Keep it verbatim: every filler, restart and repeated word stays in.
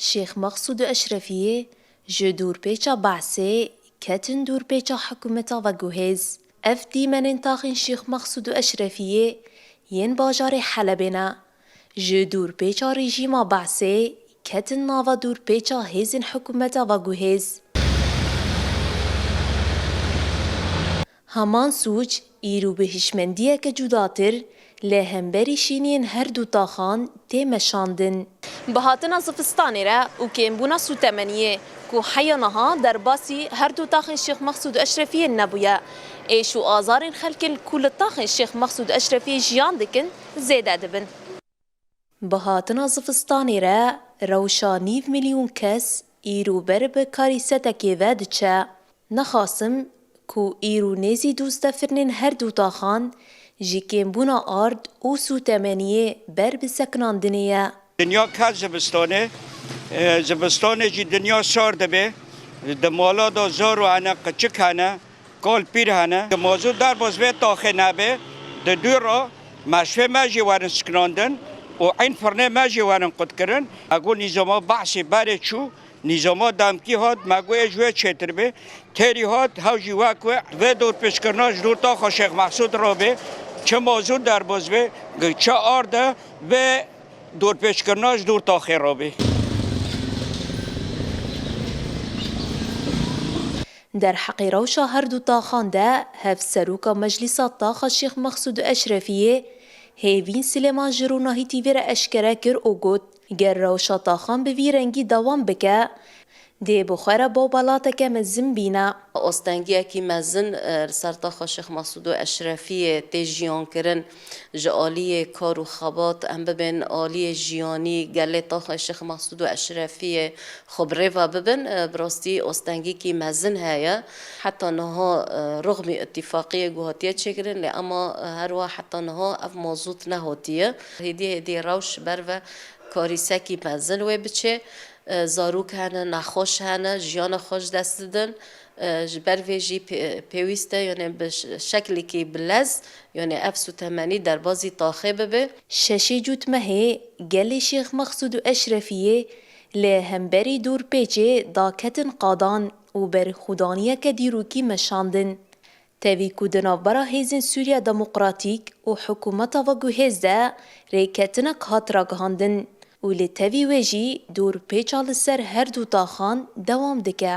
Şêx Mexsûd û Eşrefiyê ji dûrpêça Behsê ketin dûrpêça hikûmeta veguhêz. Ev dîmenên taxên Şêx Mexsûd û Eşrefiyê yên bajarê Helebê ne. Ji dûrpêça rejîma Behsê ketin nava dûrpêça hêzên hikûmeta veguhêz. Heman sûc îro bi hişmendiyeke cudatir li hemberî şîniyên her du taxan tê meşandin. Bi hatina zivistanê re û kêmbûna sûtemeniyê ku heya niha derbasî her du taxên Şêx Mexsûd û Eşrefiyê nebûye, êş û azarên xelkên ku li taxên Şêx Mexsûd û Eşrefiyê jiyan dikin zêde dibin. Bi hatina zivistanê re rewşa nîv milyon kes îro ber bi karîsetekê ve diçe. Nexasim ku îro nêzî duzdeh firnên her du taxan ji kêmbûna ard û sûtemeniyê ber bi sekinandinê ye. Dinya ket zivistanê, e, zivistanê jî dinya sar dibe. Di mala de zaro hene, qiçik hene, kal pîr hene. Di mazût derbas vê taxê nebe, di dû re meşvê me jî werin sikinandin û eyn firnê me jî werin qutkirin. Me got nîzama Behsê berê çû, nîzama demkî hat, me got ê ji wê çêtir bê. Têrî hat, hew jî wek we vê dorpêçkirina ji dûr taxa Şêx Mehsûd re bê, çi mazût derbas bê, çi arde vê dorpêçkirina ji dûr taxê re bê. Derheqê rewşa her du taxan de Hevseroka Meclîsa Taxa Şêx Mexsûd û Eşrefiyê Hêvîn Silêman ji Ronahî T V re eşkere kir û got, ger rewşa taxan bi vî rengî dewam bike, dê bi xwe re bobelateke mezin bîne. Astengiyekî mezin, e, li ser taxa Şêx Mexsûd û Eşrefiyê tê jiyankirin. Ji aliyê kar û xebat em bibên aliyê jiyanî gelê taxa Şêx Mexsûd û Eşrefiyê xwe bi rê ve bibin, e, bi rastî astengiyekî mezin heye. Heta niha, e, rixmî îtîfaqiyê ku hatiye çêkirin, lê ema, e, her wiha heta niha ev mazût nehatiye. Hêdî hêdî rewş ber ve karîsekî mezin wê biçe. E, zarok hene, nexweş hene, jiyana xwe ji dest didin. E, ji ber vê jî pê-, pêwîst e, yanê bi ş-, şeklekî bi lez, yanê ev sûtemenî derbazî taxê bibe. Şeşê Cûtmehê gelê Şêx Mexsûd û Eşrefiyê li hemberî dorpêçê daketin qadan û berxwedaniyeke dîrokî meşandin. Tevî ku di navbera Hêzên Sûriya Demokratîk û hikûmeta veguhêz de rêketinek hat ragihandin û li tevî wê jî dorpêça li ser her du taxan dewam dike.